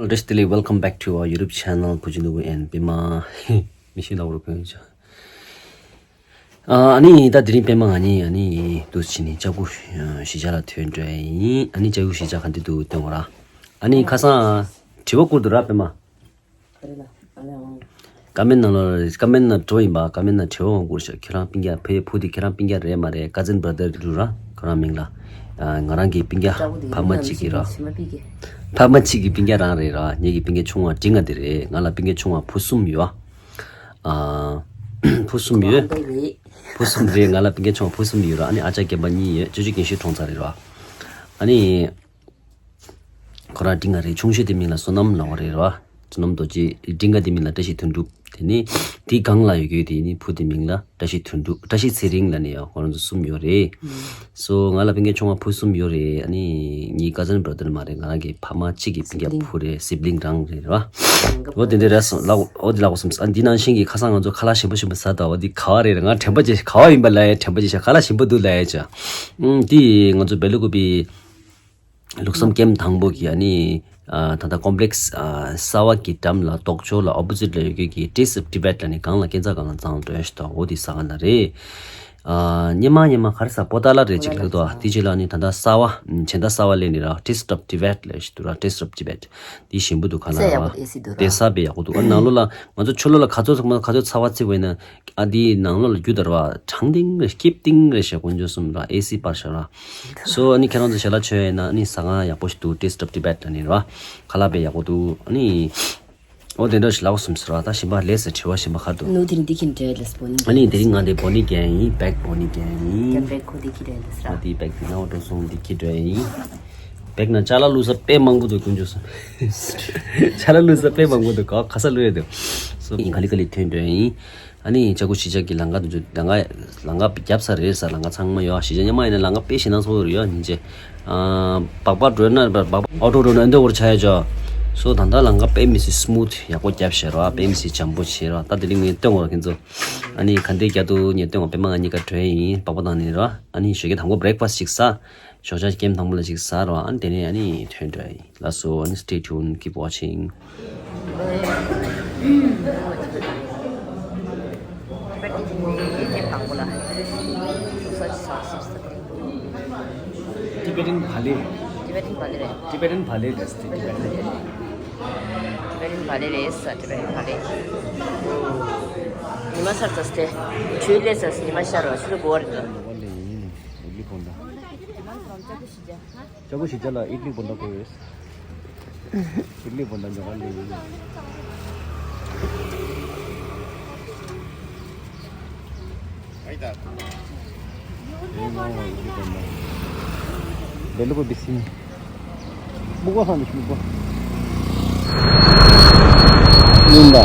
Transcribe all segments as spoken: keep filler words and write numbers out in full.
བཀྲ་ཤིས་བདེ་ལེགས། Welcome back to our YouTube channel. བུ་ཅི་ནུ་བུ་ཨེན་པད་མ། མི་ཤེས་ལ་འོར་ཕན་ཆ། ཨ་ནི་ད་དེ་རིང་པད་མ་ང་གཉིས་ཨ་ནི་འདུག་ཕྱིན་ནས་ལྕགས་པོ་གཞིས་ཆགས་ལ་ཐོན་འགྲོ་ཡིན། ཨ་ནི་ལྕགས་པོ་གཞིས་ཆགས་ག་འདི་འདུག་སྟོན་འོ་ར། ཨ་ནི་ཁ་སང་དྲི་བ་བསྐུར་འདུག་ར་པད་མ། ཀ་མེན་ནང་ལ་ཀ་མེན་ནང་འགྲོ་ཡིན་པ། ཀ་མེན་ནང་དྲི་བ་འོང་བསྐུར་ཤག་ཁྱོད་རང་སྤུན་ཀྱག་ཕ་ཡུལ་བུ་དེ་ཁྱོད་རང་སྤུན་ཀྱག་རེད་མ་རེད། Cousin brother འདུག་ར་ཁོ་རང་མིང་ལ། ང་རང་གི་སྤུན་ཀྱག་ཕ་མ་གཅིག་གི་ར། ཕ་མ་གཅིག་གི་སྤུན་ཀྱག་རང་རེད་ར། ངེད་ཀྱི་སྤུན་ཀྱག་ཆུང་བ་འབྲིང་བ་དེ་རེད། ང་ལ་སྤུན་ཀྱག་ཆུང་བ་བུ་གསུམ་ཡོད། ཨ། བུ་གསུམ་ཡོད། བུ་གསུམ་རེད། ང་ལ་སྤུན་ཀྱག་ཆུང་བ་བུ་གསུམ་ཡོད་ར། ཨ་ནི་ཨ་ཅག་རྒན་པ་གཉིས་ཡོད། ཅོ་ཅོ་རྒན་ཤོས་གྲོངས་ཚར་རེད་ར། ཨ་ནི། ཁོ་རང་འབྲིང་བ་རེད། ཆུང་ཤོས་དེ་མིང་ལ་བསོད་ནམས་ལབ་པ་རེད་ར། བསོད་ནམས་རྡོ་རྗེ། འབྲིང་བ་དེ་མིང་ལ་བཀྲ་ཤིས་དོན་གྲུབ། དེ་ནི་དེའི་སྒང་ལ་ཡོད་རྒྱུ་དེ་ནི་བུ་དེ་མིང་ལ་བཀྲ་ཤིས་དོན་གྲུབ། བཀྲ་ཤིས་ཚེ་རིང་ལབ་ནས་ཡང་ཁོ་རང་ཚོ་གསུམ་ཡོད་རེད། སོ་ང་ལ་སྤུན་ཀྱག་ཆུང་བ་བུ་གསུམ་ཡོད་རེད། ཨ་ནི་ངའི་cousin brother མ་རེད། ང་རང་གི་ཕ་མ་གཅིག་གི་སྤུན་ཀྱག་བུ་རེད། sibling རང་རེད་ར། འོ་དེ་འདྲ་རེད་སོང་ལ། འོ་དེ་ལ་གོ་སོང་། ཨ་འདི་ནང་བཞིན་གྱི་ཁ་སང་ང་ཚོ་ཁ་ལག་ཞིམ་པོ་ཞིམ་པོ་ཟ་ད། འོ་འདི་ག་བ་རེད། ང་དྲན་པ་བརྗེད། ག་བ་ཡིན་པ་ལ་ཡ་དྲན་པ་བརྗེད་ཤག་ཁ་ལག་ཞིམ་པོ་འདུག་ལ་ཡ་ཅག་ཨུམ་དེ་ང་ཚོ་སྦེལ་ཀོབ་པི། ལུགས་བསམ་ཀེམ་དང་པོ་གི་ཨ་ནི། ཨ་ད་ལྟ་ཀོམ་པི་ལེགས་ཨ་གསར་བ་གི་འགྲམ་ལ་ལྡོག་ཕྱོགས་ལ་ཨོ་པོ་ཟིཊ་ལ་ཡོད་རྒྱུ་གི་Taste of Tibet ལབ་ནི་སྒང་ལ་སྐས་འཛེག་སྒང་ལ་ཙང་འགྲོ་ཡ་ཞིག་འདུག་འོ་དེ་ཟ་ག་ན་རེད། ཨ་སྙེ་མ་སྙེ་མ་ག་རེ་ཟ། པོ་ཏ་ལ་རེད་ཅིག་ལབ་འདུག་དེ་རྗེས་ལ་ཨ་ནི་ད་ལྟ་གསར་བ་ཨ་ནི་ཕྱེད་དང་གསར་བ་སླེབས་ནི་ར། Taste of Tibet ལབ་ཞིག་འདུག་ར། Taste of Tibet དེ་ཞིམ་པོ་འདུག་ག་ན་ར། དེ་ཟ་བས་ཡག་པོ་འདུག་ཨ་ནང་ལོགས་ལ་ང་ཚོ་ཕྱི་ལོགས་ལ་ག་ཚོད་ཚང་མ་ག་ཚོད་ཚ་བ་བརྩིས་པ་ཡིན་ན། ཨ་དེའི་ནང་ལོགས་ལ་རྒྱུ་དར་བ་གྲང་ཏིང་རེ་སྐྱིད་ཏིང་རེ་ཞེས་དཀོན་མཆོག་གསུམ་ར། ཨེ་སི་པར་ཤ་ར། སོ་ཨ་ནི་ཁྱེད་རང་ཚོ་ཞལ་ལག་མཆོད་ཡས་ན་ཨ་ནི་ཟ་ཁང་ཡག་པོ་ཞིག་འདུག Taste of Tibet ལབ་ནི་ར། ཁ་ལག་དཔེ་ཡག་པོ་འདུག་ཨ་ནི། འོ་དེ་འདྲ་ཞིག་ལབ་གསུམ་ཟེར་བ་ད་ཞིམ་པ་ལས་ཟེར་དྲི་བ་ཞིམ་པ་ཁ་འདུག་ནུ་དེ་རིང་འདི་ཁྱེད་འདྲ་ལས་པོ་ནི། ཨ་ནི་དེ་རིང་ང་དེ་པོ་ནི་རྒྱག་ཡིན། བེག་པོ་ནི་རྒྱག་ཡིན། རྒྱབ་རེ་ཁོ་འདི་ཁྱེད་འདྲ་ལས་ཟེར། ཨ་དེ་བེག་དེ་ན་འོ་འགྲོ་སོང་འདི་ཁྱེད་འདྲ་ཡིན། བེག་ན་ཅ་ལག་བླུགས་ས་དཔེ་མང་པོ་འདུག་དཀོན་མཆོག་གསུམ། ཅ་ལག་བླུགས་ས་དཔེ་མང་པོ་འདུག་ག་ག་ས་བླུགས་ཡོད་འདུག་སོ་ཡིན་ག་ལི་ག་ལི་ཐོན་འགྲོ་ཡིན། ཨ་ནི་ལྕགས་པོ་གཞིས་ཆགས་ཀྱི་ལམ་ཁ་དུ་ལམ་ཁ་ལམ་ཁ་རྒྱབ་ས་རེད་ས། ལམ་ཁ་ཚང་མ་ཡོད། གཞིས་ཆགས་སྔོན་མ་ཡིན་ན་ལམ་ཁ་དཔེ་ཞེད་སྣང་ཚ་པོ་རེད་ཡོད་སྙིང་རྗེ། སྦག་སྦག་འགྲོ་ན་སྦག་སྦག་ཨོ་ཊོ་འགྲོ་ན་ཨ་འདྲ་བོར་ཆགས་ཡ་ཅོ། སོ་ད་ལྟ་ལམ་ཁ་དཔེ་མི་སྲིད་སི་མུ་ཐི་ཡག་པོ་རྒྱབ་བཞག་ར། དཔེ་མི་སྲིད་འཇམ་པོ་བྱས་ར། ད་དེ་རིང་ངས་སྟོན་བར་ཁྱེད་ཚོ། ཨ་ནི་ག་འདྲའི་རྒྱབ་འདུག་ངས་སྟོན་བར་པད་མ་ང་གཉིས་ཀ་འགྲོ་ཡ་ཡིན། སྦག་སྦག་བཏང་ནས་ར། ཨ་ནི་ཞོགས་ཀས་དང་པོ་བྷི་རེག་ཕ་སི་ཅིག་ཟ། ཞོགས་ཇ་ཀེམ་དང་པོ་ལ་ཅིག་ཟ་ར། ཨ་ནི་དེ་ནས་ཨ་ནི་ཐོན་འགྲོ་ཡ་ཡིན། ལགས་སོ། ཨ་ནི་stay tuned, keep watching. Tibetan ballet. Tibetan ballet རེད། Tibetan ballet རེད། Tibetan ballet རེད། Tibetan ballet རེད། ཉི་མ་ཤར་ཚར་སྟེ། ཆུ་ལས་ཚར་སྟེ་ཉི་མ་ཤར་བ་ཆུ་ལ་གོ་བ་རེད། ལྕགས་པོ་གཞིས་ཆགས་ལ་ཨིཌ་ལི་བོན་ཌ་གོ་ཡོད། ཨིཌ་ལི་བོན་ཌ་ཉོ་ག་སླེབས་ཡིན། ཨེ་མ་ཨིཌ་ལི་བོན་ཌ། བེ་ལུ་གོ་བི་སི་ནི། སྨུག་པ་ཧ་མི་སྨུག་པ། ཡིན་པ།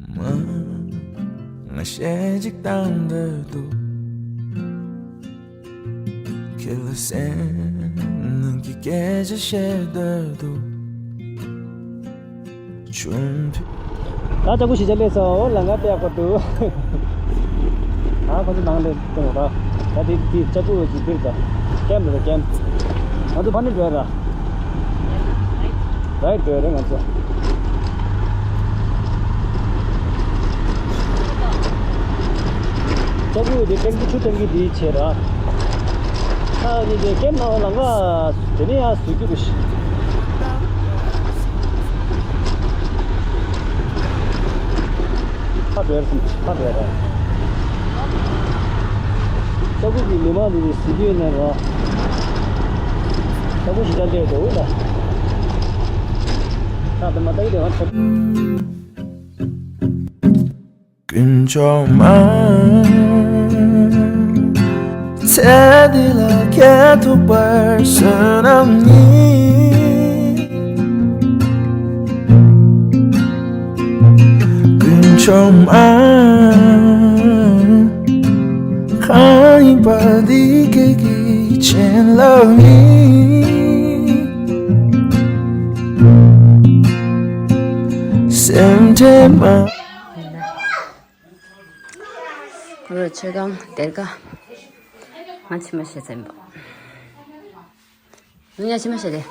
མ། ང་གཞས་ཅིག་བཏང་འདོད་འདུག་ཁྱོད་ལ་སེམས་ནང་གི་སྐད་ཆ་བཤད་འདོད་འདུག་ཆུང་དུས། ད་ལྕགས་པོ་གཞིས་ཆགས་སླེབས་སོང་། ལམ་ཁ་དཔེ་ཡག་པོ་འདུག་ད་ཁོ་ཚོ་ནང་ལ་གཏོང་ར། ད་དེ་དེ་ལྕགས་པོ་གི་འདིར་ད་ཀེམ་རེད། ཀེམ། ང་ཚོ་ཕ་ནས་འགྲོ་ཡ་ར། རའིཊ་འགྲོ་ཡ་རེད་ང་ཚོ། ལྕགས་པོ་དེ་ཊེང་ཀི་ཆུ་ཊེང་ཀི་དེ་བྱས་ར། ཨ་ནི་དེ་ཀེམ་ནང་ལམ་ཁ་དེ་ནས་ཡར་བཟོ་རྒྱུ་རེད། ཁ་བྲལ་སོང་། ཁ་བྲལ་ར། ས་ཁུག་གི་མི་མང་འདི་ནི་ཟིན་གྱི་ཡོད་ན་ར། ས་ཁུག་ཞིག་ཀྱང་བལྟས་འགྲོ་འོ་ད། ཁ་དེ་མ་ལྟ་གི་དེ་བ་ཚོ། དཀོན་མཆོག་མ། ཚེ་འདི་ལ་སྐྱེ་ཐུབ་པར་བསོད་ནམས་ཉིད། དཀོན་མཆོག་མ། གང་ཡིན་པ་འདི་སྐད་ཀྱི་བྱིན་རླབས་ཡིན། སེམས་ཁྲལ་མ། ཁོ་རང་ཆོས་ཁང་སྡེར་ཁ། ང་མཆི་མ་བཤད་ཚར་ཡིན་པ། ང་མཆི་མ་བཤད་དེ།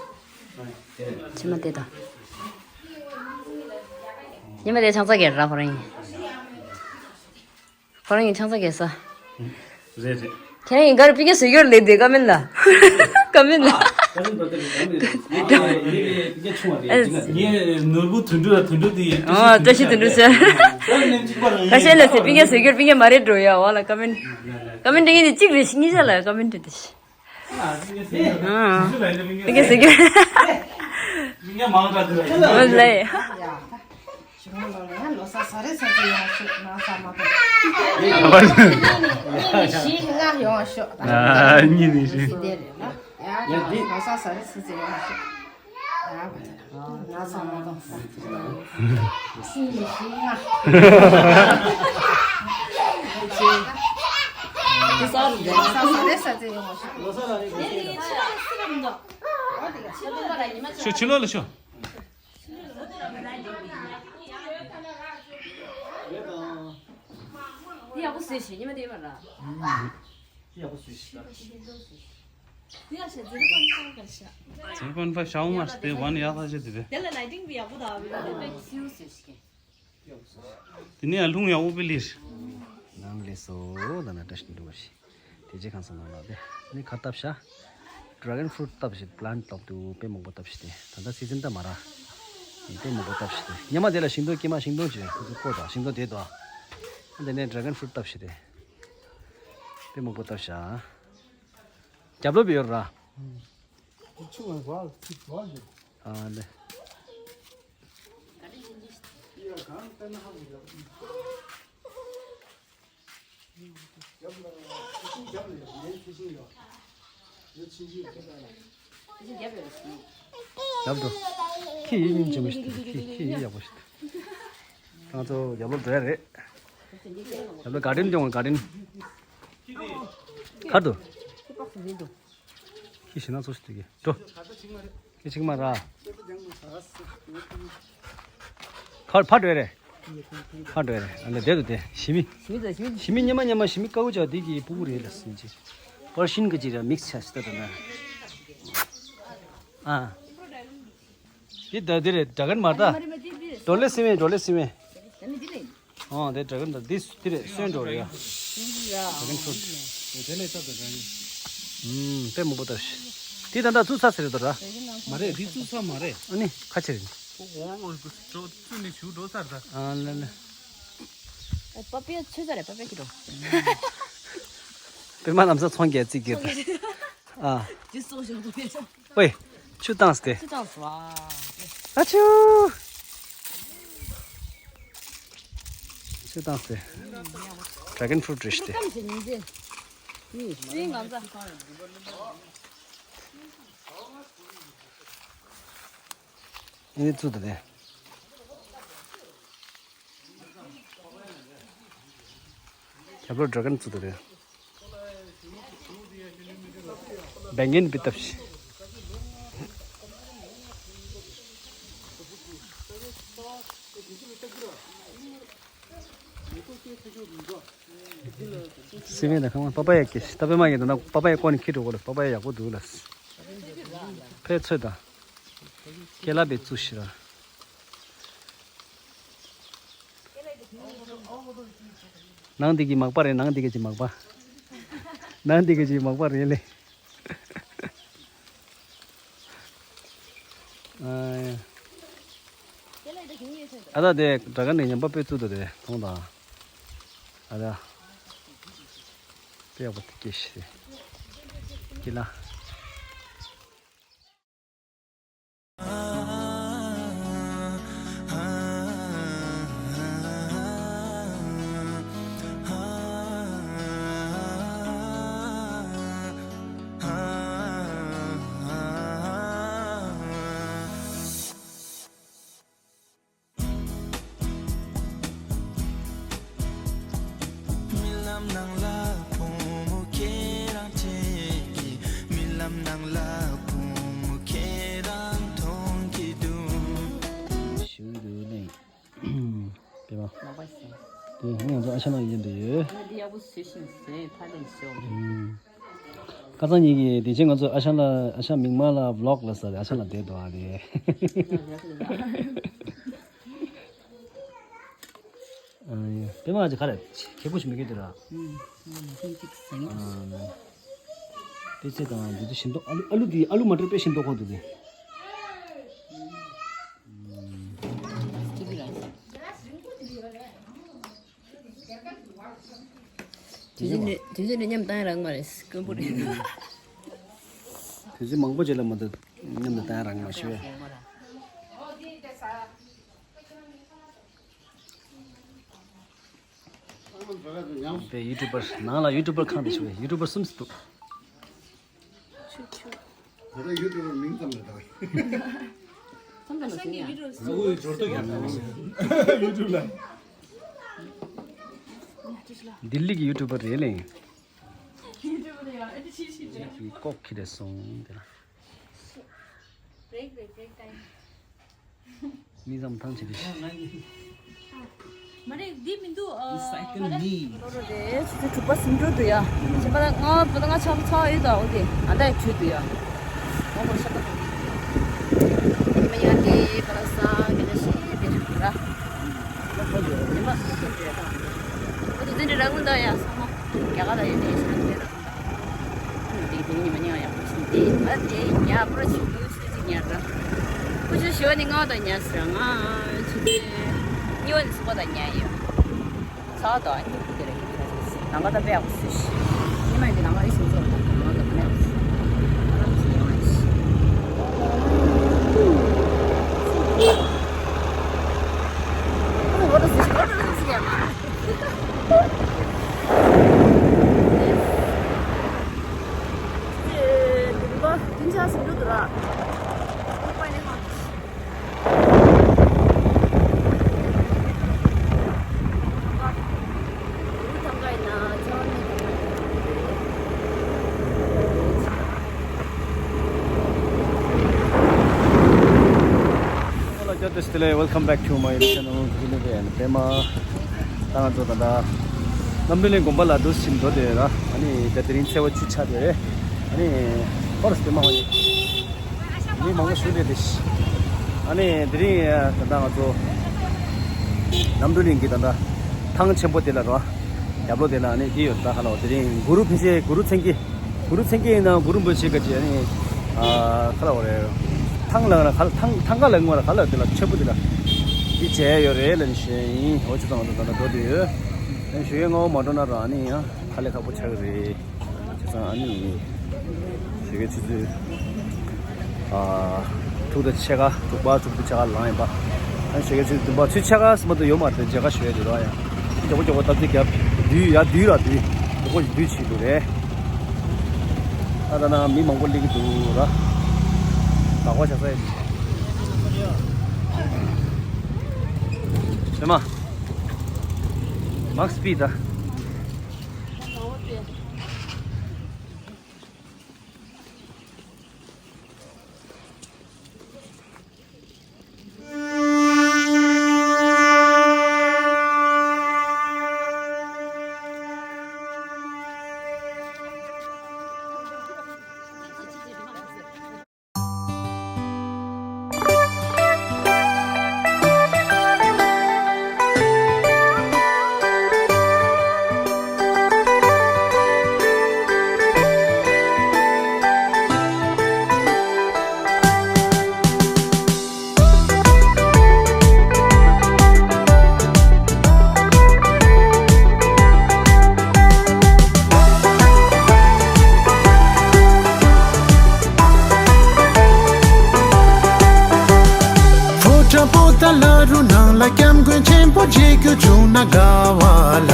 མཆི་མ་དེ་དང་། ཉི་མ་དེ་ཆང་ས་གེར་ར་ཁོ་རང་ཡིན། ཁོ་རང་ཡིན་ཆང་ས་གེར་ས། རེད་རེད། ཁྱེད་རང་ཡིན་གར་པི་ཀེ་སོས་ཡོར་ལེ་དེ་ཀ་མིན་ལ། ཀ་མིན་ལ། ཀ་མིན་པ་དེ་ཀ་མིན་རེད། ཡིན་པའི་པི་ཀེ་ཆུང་བ་རེད། ངས་ནོར་བུ་དོན་གྲུབ་ལ་དོན་གྲུབ་དེ་ཡིན། ཨོ་བཀྲ་ཤིས་དོན་གྲུབ་ཟེར། ཁ་ཤས་ལ་ཟེར་པི་ཀེ་སོས་ཡོར་པི་ཀེ་མ་རེད་འགྲོ་ཡ་བ་ལ་ཀ་མིན། ཀ་མིན་དེ་ངས་དེ་གཅིག་རེད་གཉིས་ཆ་ལ་ཀ་མིན་དེ་དེ། ཨ། ཏིང་ངེ་ཟེར་གྱི། ཨོ་ལེ། ཞུ་ལ་ལོ་གསར་བཟང་རེ་ཟེར་གྱི་ཡོང་ཤོག་ན་ས་མ་གཏོགས། གཉིས་ནས་བཞི་ལྔ་ཡོང་ཤོག་ཨ། གཉིས་ནས་བཞི། སྲིད་དེ་རེད་ལ། ཡ་ལོ་གསར་བཟང་རེ་ཟེར་གྱི་ཡོང་ཤོག་ཡ་བ་ད། ང་ཚང་མ་དང་། སུ་ཡིན་ཤེས་ང་། དེ་ས་རུ་འགྲོ་ས་ས་རེ་ས་ཚེ་ཡོང་བ་ཤོག་ལོ་ས་ལ་རེ་ཤོག་ཕྱི་ལོགས་ལ་ཤོག་འདི་ཡག་པོ་བཟོས་ཤིག་ཉི་མ་དེ་མ་ར། འདི་ཡག་པོ་བཟོས་ཤིག་ད། འདི་ཡག་ཤ་ཛི་རོ་པོན་ཕའིབ་ཤ། Zero point five ཤ་འོང་མ་སྟེ་ཝན་ཡག་ས་ཆེ་དེ་རེད། དེ་ལ་ལའི་ཊིང་བི་ཡག་པོ་དང་བི་ལ་དེ་པེག་སིའུ་ཟེར་ཤིག་དེ་ནས་ཡང་ལྷུང་ཡག་པོ་པི་ལིར། ནང་ལས་སོ་ལ་ན་བཀྲ་ཤིས་འགྲོ་བ་ཞིག་དེ་རྗེས་གང་ས་ནང་ལ་དེ་ནི་ཁ་བཏབ་ཤ། ཌ་ར་གོན་ཕུ་རུཊ་བཏབ་ཤིག་པི་ལན་ཊི་བཏབ་འདུག་དཔེ་མང་པོ་བཏབ་ཤིག་དེ་ད་ལྟ་སི་ཛིན་ད་མ་ར། དཔེ་མང་པོ་བཏབ་ཤིག་དེ་ཉི་མ་དེ་ལ་ཤིང་སྡོང་སྐྱེས་མ་ཤིང་སྡོང་ཅིག་ཁོ་ཚོ་བཀོད་དང་ཤིང་སྡོང་དེ་དང་། དེ་ནས་ཌ་ར་གོན་ཕུ་རུཊ་བཏབ་ཤིག་དེ། དཔེ་མང་པོ་བཏབ་ཤ། རྒྱབ་ལོགས་པའི་ཡོད་ར། ཨ་ལེ། རྒྱབ་ཏུ། ཁྱི་ཡིན་སྙིང་རྗེ་མོ་ཞིག་འདུག་ཁྱི་ཁྱི་ཡིན་ཡག་པོ་ཞིག་འདུག་ང་ཚོ་རྒྱབ་ལོགས་འགྲོ་ཡ་རེད། རྒྱབ་ལོགས་ག་ཌེན་སྐྱོང་ག་ཌེན། གར་འདུག་ཁྱི་ཞེ་ན་ཚོ་ཞིག་འདུག་གི་འགྲོ། ཁྱི་གཅིག་མ་ར། ཕར་ཕར་འགྲོ་ཡ་རེད། ཕར་འགྲོ་ཡ་རེད། ཨ་ལེ་བསྡད་དུ་བསྡད་ཞི་མི། ཞི་མི་ཉི་མ་ཉི་མ་ཞི་མི་དཀར་པོ་ཆགས་འདི་གི་ཕྲུ་གུ་རེད་ལ་སྲིན་ཅི། པར་ཤིན་གི་ཅི་ར་མིག་སི་ཆ་སི་ཏ་ཏ་ན། ཨ། འདི་ད་འདི་རེད་ཌ་ར་གོན་མ་ད། འདི་མ་རེད་མ་འདི་འདི་རེད། ཌོ་ལེ་སི་མེ་ཌོ་ལེ་སི་མེ། ད་ནི་འདི་རེད། ཨོ་དེ་ཌ་ར་གོན་ད་འདི་འདི་རེད་སོན་འགྲོ་རེད་ཡ། ཌ་ར་གོན་ཕུ་རུཊ། དེ་ལས་ས་ད་ཌ་ར་གོན། ཨུམ་དཔེ་མང་པོ་ད་ཤི། འདི་ད་ད་ཚུ་ཚ་ཟེར་རེད་ད་ར། མ་རེད་འདི་ཚུ་ཚ་མ་རེད། ཨ་ནི་ཁ་ཆེ་རེད། ཨོ་ཨོ་འགྲོ་ཚུ་ནི་ཞུ་འགྲོ་ཚར་ད། ཨ་ལ་ལ། ཨོ་པ་པའི་ཚོད་ཚ་རེད་པ་པའི་ཁྱི་འགྲོ། པད་མ་ལམ་ས་ཚོང་རྒྱལ་རྩིས་རྒྱལ་ད། ཨ། འདི་སོང་ཞོག་པའི་ཚོ། ཝེ། ཆུ་བཏང་སྟེ། ཆུ་བཏང་སོ། ཨ་ཆུ། ཆུ་བཏང་སྟེ། ཌ་ར་གོན་ཕུ་རུཊ་རེད་ཤི་སྟེ། ཀམ་ཞེ་ཉིན་ཚེ། ནི་སྲིན་ང་ཚ། ཨེ་ནི་ཚུ་དེ་ནས། རྒྱབ་ལོགས་ཌ་ར་གོན་བཙུགས་འདུག་རེད། བེང་གན་པི་ཏབ་ཤི། སི་མེ་དང་ཁང་པ་པ་ཡ་ཀེ་ཤི་ད་པེ་མ་ཡེ་དང་ན་པ་པ་ཡ་ཀོ་ནི་ཁི་འགྲོ་གོ་ལ་པ་པ་ཡ་ཡག་པོ་འདུག་ལ། ཕེ་ཚོད་དང་། ཁེ་ལ་བེ་བཙུགས་ཤི་ར། ནང་འདི་གི་མག་པ་རེད། ནང་འདི་གི་ཅི་མག་པ། ནང་འདི་གི་ཅི་མག་པ་རེད་ལེ། ཨ། ཨ་ད་དེ་དྲ་ག་ནས་ཉམས་པ་དཔེ་བཙུགས་འདུག་དེ་མཐོང་དང་། ཨ་ད། དཔེ་ཡག་པོ་དེ་སྐྱེས་ཤི་དེ། ཀི་ལ། རྨི་ལམ་ནང་ལ་བུ་མོ་ཁྱེད་རང་བྱེད་ཀྱི། རྨི་ལམ་ནང་ལ་བུ་མོ་ཁྱེད་རང་མཐོང་གི་འདུག་ཞུ་འདུག་ལེ། པེ་མ། ནག་པ་ཞིག་དེ་ང་ཚོ་ཨ་ཤ་ལགས་ཡིན་འདི་ཡོད། ང་འདི་ཡག་པོ་བཟོས་ཤིང་བཟོས་ཕ་ལེན་བཟོས། ཁ་སང་ཉིན་གྱི་དེ་ཕྱིན་ང་ཚོ་ཨ་ཤ་ལགས་ཨ་ཤ་མིག་དམར་ལགས་བི་ལོག་ལ་ཟེར་ཨ་ཤ་ལགས་བསྡད་འདུག་ཨ་རེད། པེ་མ་ཅི་ག་རེ་ཁྱེད་པོ་ཞིག་མི་དགོས་དེ་ར། དེ་ཚེ་དང་འདི་ཚོ་ཞིམ་མདོག་ཨ་ལུ་ཨ་ལུ་དེ་ཨ་ལུ་མ་འདྲ་དཔེ་ཞིམ་མདོག་ཁོག་འདུག་དེ། དུས་ཚོད་ནི་དུས་ཚོད་ནི་མཉམ་བཏང་ཡ་རག་མ་རེད། དཀོན་པོ་རེད། དུས་ཚོད་མང་པོ་རྗེས་ལ་མ་གཏོགས་མཉམ་དུ་བཏང་ཡ་རག་མ་ཞུ་བས། པའི་ཡུ་ཊུབ་པར་ནང་ལ་ཡུ་ཊུབ་པར་ཁང་དེ་ཞུ་བས་ཡུ་ཊུབ་པར་གསུམ་ཞིག་འདུག་ད་ལྟ་ཡུ་ཊུབ་པར་མིང་ཙམ་རེད་ད། ཙམ་ཙམ་ལ་ཟིན་ཡ། ལུ་གུ་ཡི་འབྱོར་ཐོ་རྒྱག་ན་ཡུ་ཊུབ་ལ། ལྡི་ལི་གི་ཡུ་ཊུབ་པར་རེད་ལེ། ཡུ་ཊུབ་པར་རེད་ཡ། ཨ་ཏི་ཆི་ཆི་ཆི། ཀོག་ཁྱེར་ཏེ་སོང་དེ་ལ། Break, break, break time. མི་ཙམ་ཐང་ཆད་དེ། མ་རེད། འདི་མི་འདུག་ཨ། Recycle me. རེད། ཆུ་ཚོད་དྲུག་པ་ཟིན་འགྲོ་འདུག་ཡ། ཕྱི་པ་ལ་ང་བུ་ད་ང་ཆག་ཚ་ཡོད་ད། འོ་དེ་ཨ་ད་ཡ་ཆུ་འདུག་ཡ། ང་མོར་ཤ་ད་འདུག་མ་ཡ་དེ་པ་ལ་ས་ག་ན་ཤི་དེ་ར། ཉི་མ་ཁ་ཁ་འདྲེ་ད། འོ་དེ་འདི་འདྲ་རང་ད་ཡ་ས་མ་རྒྱ་ག་ད་ཡ་དེ་ཤ་དེ་ར། དེ་དེ་ཉི་མ་ཉི་མ་ཡག་པོ་ཞིག་དེ་ང་དེ་ཉ་པོ་ཞིག་ལུས་སུ་ཅིག་ཉར་ར། ཁུ་ཆུ་ཞི་བ་ནི་ང་དང་ཉ་ཟེར་ང་ཆུ་དེ་གཉིས་པ་ནི་སུ་པ་དང་ཉ་ཡོད། ས་དང་ཨ་ནི་ཁུ་དེ་རེད། ནང་ག་ད་པེ་ཡག་པོ་སུ་ཞིག་ཉི་མ་དེ་ནང་ག་ཨི་སུ་ཚོ་དང་ནང་ག་ད་ནས་ཨ་ར་ཅི་ཉ་ཡོད། ཁུ་དེ་བོ་ད་སུ་ཞིག་ཨ་ར་ཅི་ཉ་མ། Hello, welcome back to my channel. ད་ང་ཚོ་ད་ལྟ་རྣམ་གྲོལ་གླིང་དགོན་པ་ལ་འདུག་ཕྱིན་འགྲོ་དེ་ར། ཨ་ནི་ད་དེ་རིང་ཚེས་པ་བཅུ་ཆགས་དེ་རེད། ཨ་ནི་ཧོར་སི་མ་ཧོ་ནི་མི་མང་པོ་ཞུ་དེ་དེ་ཤི། ཨ་ནི་དེ་རིང་ད་ལྟ་ང་ཚོ་རྣམ་གྲོལ་གླིང་གི་ད་ལྟ་ཐང་ཆེན་པོ་དེ་ལ་ར། རྒྱབ་ལོགས་དེ་ལ་ཨ་ནི་དེ་ཡོད་ད། ཧ་ལོ་དེ་རིང་གུ་རུ་ཕན་ཆད་གུ་རུ་མཚན་གྱི་གུ་རུ་མཚན་བརྒྱད་ཡིན་ན་གུ་རུ་རིན་པོ་ཆེ་ག་ཅི་ཨ་ནི་ཨ་ག་ལ་བ་རེད། ཐང་ལ་ན་ག་ལ་ཐང་ཐང་ག་ལ་ངོ་ར་ག་ལ་དེ་ལ་ཆེ་པོ་དེ་ལ་འདི་བྱས་ཡོད་རེད་ལ་ནི་ཞུ་ཡིན། འོ་ཅི་ཙང་ང་ཚོ་ད་ལ་འགྲོ་དུས་ཡོད། ཨ་ནི་ཞུ་ཡས་ང་འོ་མ་འགྲོ་ན་ར་ཨ་ནི་ཡང་དཀའ་ལས་ཁག་པོ་ཆགས་ཀྱི་རེད། ཅི་ཙང་ཨ་ནི་ཞུ་ཡས་ཆུ་ཚོད་ཨ་དྲུག་དང་ཕྱེད་ཀ་དྲུག་པ་དྲུག་ཏུ་ཕྱེད་ཀ་ལངས་ཡིན་པ། ཨ་ནི་ཞུ་ཡས་ཆུ་ཚོད་བདུན་པ་ཆུ་ཚོད་ཕྱེད་ཀ་ཙམ་མ་གཏོགས་ཡོད་མ་རེད། མཇལ་ཁ་ཞུ་ཡས་དེ་ར་ཡང་མགྱོགས་པོ་མགྱོགས་པོ་སྟབས་བདེ་རྒྱབ་དུས་ཡ་དུས་ར་དུས་མགྱོགས་པོ་ཞིག་དུས་ཆེད་དུ་རེད། ཨ་ད་ན་མི་མང་པོ་སླེབས་ཀྱི་འདུག་ར། དགའ་པོ་བྱ་ས་ཡིན། ཨེ་མ། མག་སི་པི་ད། ཏཱ་ལ་རུ་ནང་ལ་སྐྱབས་མགོན་ཆེན་པོ་མཇལ་རྒྱུ་བྱུང་ན་དགའ་བ་ལ།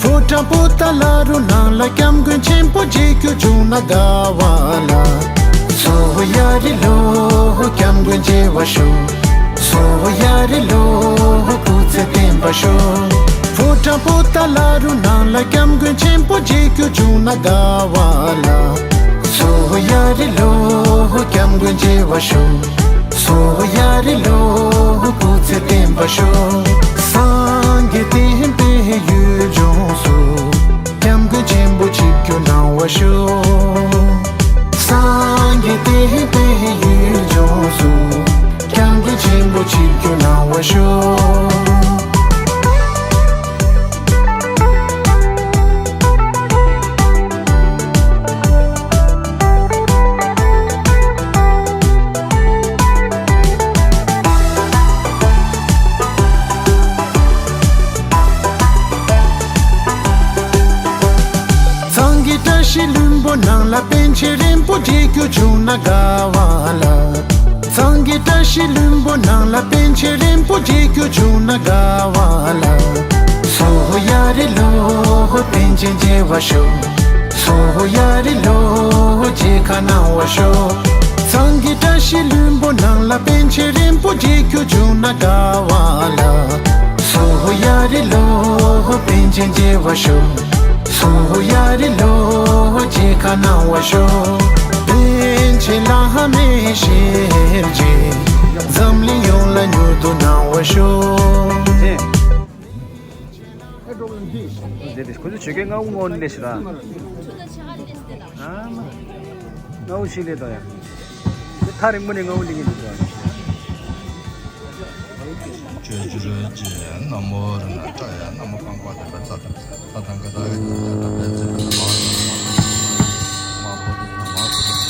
ཕོ་བྲང་པོ་ཏཱ་ལ་རུ་ནང་ལ་སྐྱབས་མགོན་ཆེན་པོ་མཇལ་རྒྱུ་བྱུང་ན་དགའ་བ་ལ། སོ་ཡ་རི་ལོ་སྐྱབས་མགོན་མཇལ་བར་ཤོག་སོ་ཡ་རི་ལོ་སྐུ་ཚེ་བརྟན་པར་ཤོག་ཕོ་བྲང་པོ་ཏཱ་ལ་རུ་ནང་ལ་སྐྱབས་མགོན་ཆེན་པོ་མཇལ་རྒྱུ་བྱུང་ན་དགའ་བ་ལ། སོ་ཡ་རི་ལོ་སྐྱབས་མགོན་མཇལ་བར་ཤོག་སོ་ཡ་རི་ལོ་སྐུ་ཚེ་བརྟན་པར་ཤོག་སངས་རྒྱས་བསྟན་པའི་ཡུལ་ལྗོངས་སུ། སྐྱབས་མགོན་ཆེན་པོ་ཆིབས་བསྒྱུར་གནང་བར་ཤོག་སངས་རྒྱས་བསྟན་པའི་ཡུལ་ལྗོངས་སུ། སྐྱབས་མགོན་ཆེན་པོ་ཆིབས་བསྒྱུར་གནང་བར་ཤོག་ཚང་གི་བཀྲ་ཤིས་ལྷུན་པོ་ནང་ལ་པཎ་ཆེན་རིན་པོ་ཆེ་མཇལ་རྒྱུ་བྱུང་ན་དགའ་བ་ལ། ཚང་གི་བཀྲ་ཤིས་ལྷུན་པོ་ནང་ལ་པཎ་ཆེན་རིན་པོ་ཆེ་མཇལ་རྒྱུ་བྱུང་ན་དགའ་བ་ལ། སོ་ཡ་རི་ལོ་པཎ་ཆེན་མཇལ་བར་ཤོག་སོ་ཡ་རི་ལོ་མཇལ་ཁ་གནང་བར་ཤོག་ཚང་གི་བཀྲ་ཤིས་ལྷུན་པོ་ནང་ལ་པཎ་ཆེན་རིན་པོ་ཆེ་མཇལ་རྒྱུ་བྱུང་ན་དགའ་བ་ལ། སོ་ཡ་རི་ལོ་པཎ་ཆེན་མཇལ་བར་ཤོག་སོ་ཡ་རི་ལོ་མཇལ་ཁ་གནང་བར་ཤོག་པཎ་ཆེན་བླ་མའི་ཞལ་མཇལ། འཛམ་གླིང་ཡོངས་ལ་མྱུར་དུ་གནང་བར་ཤོག་འདི་དེ་ཁོ་ཚོ་ཆོས་སྐད་ལྔ་བོ་ངོ་ནས་ལས་ཤི་ར། ཨ་མ། ལྔ་བོ་ཞིག་ལས་དོ་ཡ། འདི་ཐག་རིང་པོ་ནས་ལྔ་བོ་ལས་ངེས་འདུག་དོ་ཡ། ཆོས་ཕྱིར་ཅི་ན་མོ་ར་ན་ཏྲ་ཡ་ན་མོ་རྐང་པ་དེ་པ་ཙ་ད་ད་དང་ག་ད་ག་ད་ད་པེ་ཙེ་པེ་ན་མ་མ་པོ་དེ་ན་མ་པོ་དེ།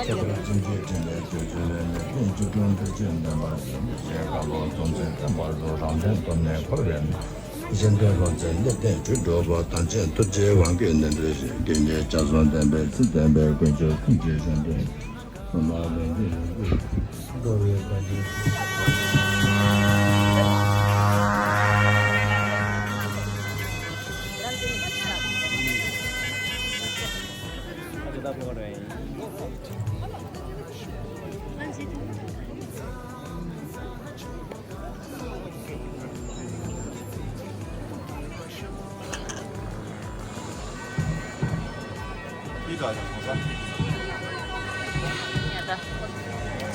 ཁྱད་པར་བྱུང་ཚུལ་དྲན་པའི་དུས་ཚོད་ལས་ནས་ཀུན་གྱི་ཀུན་ཏུ་ཅི་འདོན་པར་བྱེད་པའི་རྒྱལ་ཁ་ལོ་སྟོང་ཚེ་བརྟན་པར་ཤོག་རང་དོན་དུ་གནས་འཁོར་བའི་གཞན་དོན་རློམ་ཚེ་ལེགས་ལྡན་འབྲས་འགྲུབ་པ་དང་ཆེན་ཐུགས་རྗེའི་དབང་གིས་ནི་འདུ་ཤེས་ཀུན་གྱི་ལྕགས་ཟུང་ལྡན་པའི་ཚུལ་ལྡན་པའི་དཀོན་མཆོག་གསུམ་གྱི་གཞན་དོན།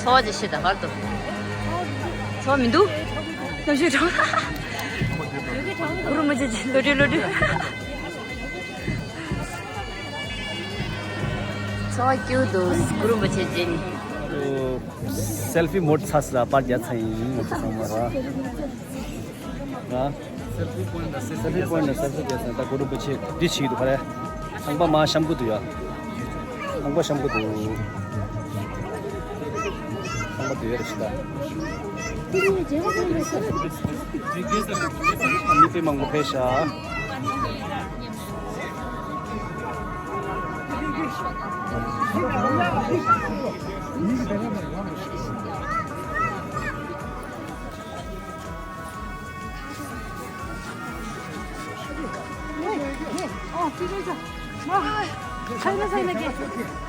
ཚོ་བ་ཅི་ཤེས་ད་བར་དུ། ཚོ་བ་མི་འདུག་ད་ཞུ་གྲོང་གུ་རུ་མ་ཆེ་ཅི་ལོ་དྲུག་ལོ་དྲུག་ཚོ་བ་སྐྱིད་འདུག་གུ་རུ་མ་ཆེ་ཅི་ནི། སེལ་ཕི་མོ་ཌི་ཚ་ས་པར་རྒྱག་ཚ་ཡིན་ཚང་མ་ར། ར། སེལ་ཕི་པོ་ཡིན་ན་སེལ་ཕི་རྒྱག་ས་ད་གུ་རུ་པོ་ཆེ་འདི་བྱེད་ཀྱི་འདུག་ག་རེ། ཁང་པ་མ་བཤམས་ཀྱི་འདུག་ཡ། ཁང་པ་བཤམས་ཀྱི་འདུག་ཁང་པ་འདི་ཡོད་རེད་ཤི་ད། མི་དཔེ་མང་པོ་ཕེབས་ཤག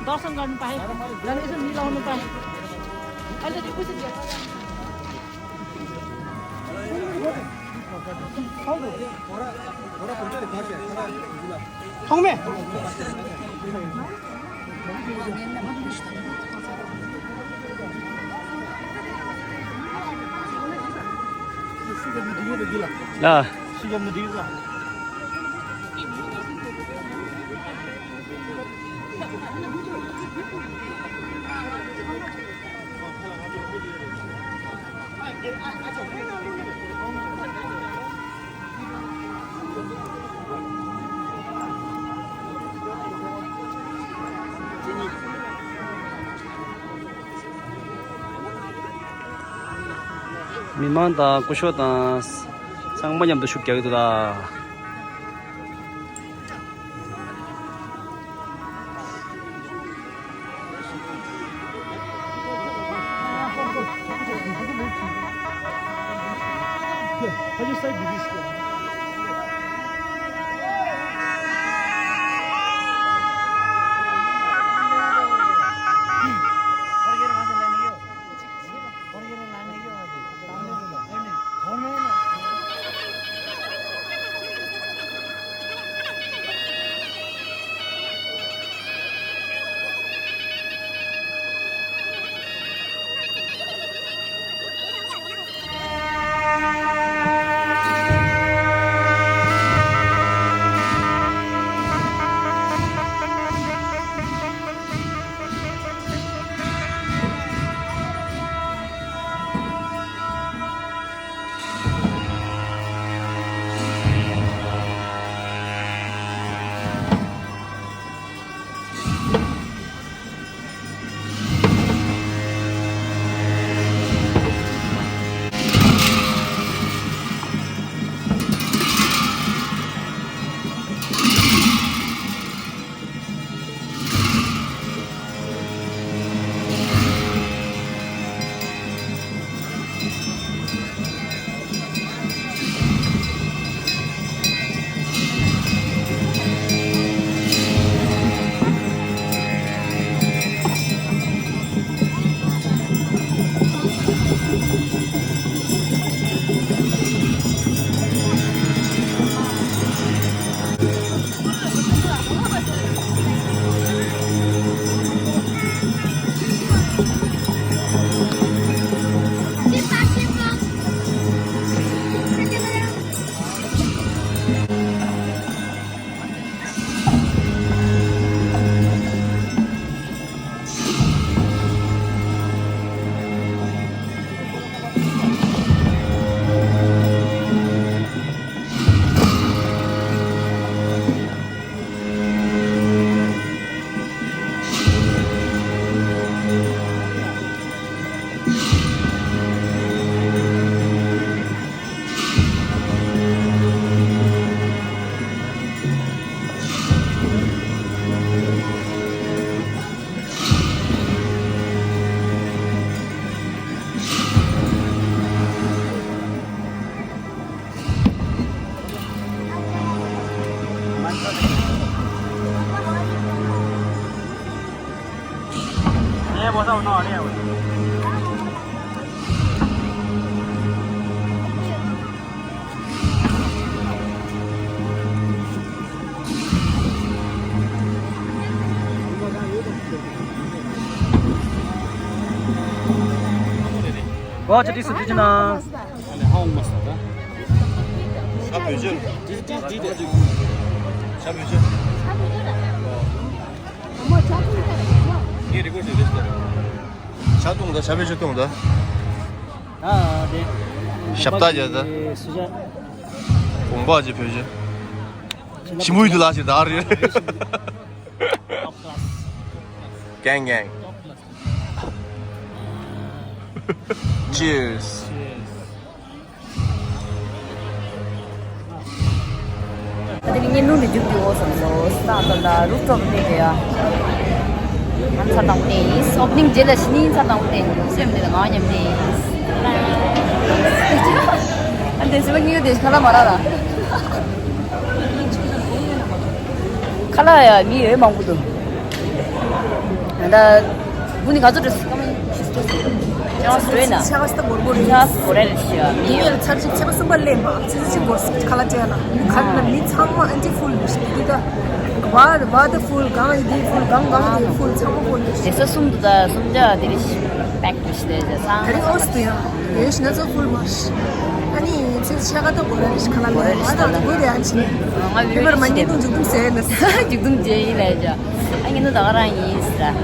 दर्शन गर्नु पाएँ, धन्यवाद मिलाउनु पाएँ। अहिले रिक्वेस्ट ཐོག་མེད། ལ། མི་མང་དང་སྐུ་ཞབས་དང་ཚང་མ་མཉམ་དུ་ཤུགས་རྒྱག་གི་འདུག་ད། ཨོ་ཅི་ཏིག་སུ་ཏི་ཅི་ན། ཨ་ནི་ཧ་འོང་མ་སོང་ད། ཤ་བོད་ཆོལ། ཏི་ཏི་ཏི་ཏི། ཤ་བོད་ཆོལ། ངས་རི་ཀོ་ཤི་རེ་ཤི། ཤ་བཏུང་ད། ཤ་བོད་ཆོལ་བཏུང་ད། ཨ་དེ། ཞབས་ཏག་རྒྱག་ད། གོང་པ་ཅི་བོད་ཆོལ། ཞི་མོ་ཡིད་དུ་ལ་ཞིག་ད་རེད། གན་གན། Cheers. ད་དེ་ནི་ངའི་སྣུམ་དེ་རྒྱུག་རྒྱུག་འོ་སོང་ལོ། སྟག་ད་ལ་རུབ་ཐོབ་ནས་དེ་ཡ། ང་ཚ་དང་པོ་ནས་ཡིན། ཨོ་པ་ནིང་རྗེས་ལ་ཞི་ནི་ཚ་དང་པོ་ནས་ཡིན། སེམས་ནི་ང་མཉམ་ནས་ཡིན། ཨ་འདྲས་སེམས་ངའི་དེ་ཁ་ལ་མ་ར་ལ། ཁ་ལག་ཡ་མི་ཡོད་མང་པོ་འདུག་ད་བུ་ནི་ག་ཚོད་འགྲོ་སྲིད་ཀ་མ་ཡིན། ཅང་སུ་རེད་ན། ཆ་ག་སྟ་འགོར་འགོར་རེད། ཆ་སུ་འགོར་རེད་ཤི་ཡ་མི་དུང་ཡོད། ཡལ་ཚར་གཅིག་ཆ་ག་གསུམ་པ་ལེན་པ་ཚེ་གཅིག་འགོར་སྲིད་ཁ་ལག་སྤྲད་ལ་ཁ་ལ་མི་ཚང་མ་ཨན་ཅི་ཕུལ་འདུག་ཤི་དེ་གི་ད་བ་བ་ད་ཕུལ་གང་ཡི་དེ་ཕུལ་གང་གང་དེ་ཕུལ་ཚང་མ་ཕུལ་འདུག་ཤི། དེ་ས་གསུམ་དུ་ད་གསུམ་ཆ་དེ་རེད་ཤི་པེག་ཏུ་ཤི་དེ་ཚང་མ། དེ་རིང་ཨོ་སི་དུ་ཡང་ཡོད་ཤི་ན་ཚོ་ཕུལ་མ་ཤི། ཨ་ནི་ཚེ་ཆ་ག་ད་འགོར་རེད་ཤི་ཁ་ལག་ལེན་པ་ད་འགོར་རེད་ཨན་ཅི་ནི། ང་བི་བི་མར་མ་ཉིན་དུང་མཇུག་སྡོམ་ཟེར་ན་མཇུག་སྡོམ་བྱས་ཡིན་ལ་ཡ། ཨ་ངེད་ནུ་ད་ག་རང་ཡིན་ཟེར།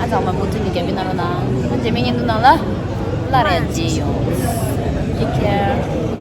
ཨ་ཚང་མ་མུ་མཐུད་ནས་རྒྱབ་སྐྱོར་གནང་རོགས་གནང་། ཨ་རྗེས་མའི་བརྙན་ཐུང་ནང་ལ་སླར་ཡང་མཇལ་ཡོང་།